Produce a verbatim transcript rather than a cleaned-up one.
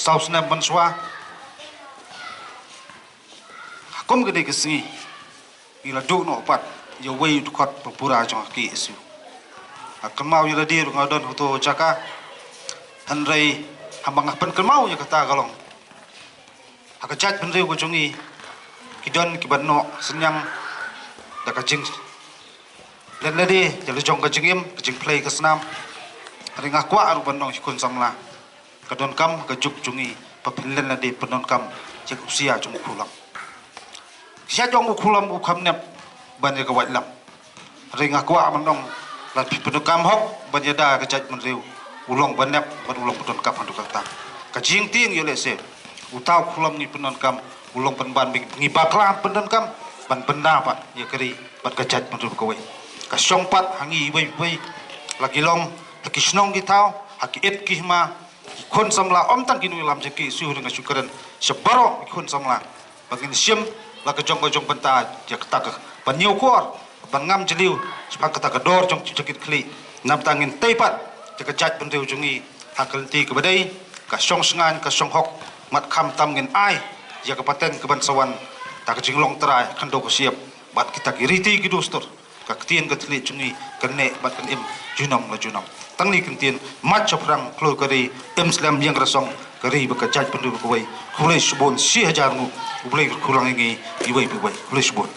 Saw snem mynshuwa, ha kum kane ka sngi, ngi la duh noh pat ïa uwei u dkhot ba pura jong ka K S U. Nga kynmaw ïa lade ruh nga don ha uto u jaka, hynrei haba nga pynkynmaw ïa kata ka long, ha ka jaitbynriew ka jong ngi, ki don kiba noh synñiang da ka jinglen lade ïa la jong ka jingim, ka jingphlei ka snam. Hynrei nga kwah ruh ban ong, ki khun samla, ka donkam ka juk jong ngi ba phin len lade pyndonkam ïa ka husiar jong u khulom. Ki shait ong, u khulom u kham nep ban ïa ka waitlam. Hynrei nga kwah ban ong, lada phi pyndonkam hok ban ïada ka jaitbynriew, u long ba nep bad u long ba donkam haduh katta. Ka jingtieng ïoh lehse uta u khulom ngi pyndonkam, u long pynban ba ngi bakla pyndonkam ban pynda pat ïa ka ri bad ka jaitbynriew kawei. Ka shong pat ha ngi iwei pa iwei, la ki long ha ki shnong ki thaw, ha ki ïit ki hima, ki khun samla, ym tang ki nongïalam jong ka K S U, hynrei nga shu kren sha baroh ki khun samla, ba ngin shim la ka jong ka jong bynta ïa kata ka ban ñiewkor, ban ngam jylliew shaphang kata ka dor jong ka jingkit khlieh. Namar ta ngin tei pat ïa ka jaitbynriew jong ngi ha ka lynti kaba dei, ka shong shngaiñ, ka shong hok. Mat khamtam ngin ai ïa ka pateng ka ban sa wan da ka jinglong trai khyndew ka shyiap bad kita ki riti ki dustur, ka ktien ka thylliej jong ngi kan neh bad kan im junom la junom. Tang kine ki ktien, mat shaphrang khlur ka ri, im slem ïeng rasong ka ri bad ka jaitbynriew kawei. Khublei shibun, shi hajar nguh. U Blei un kyrkhu lang ïa ngi iwei pa iwei. Khublei shibun.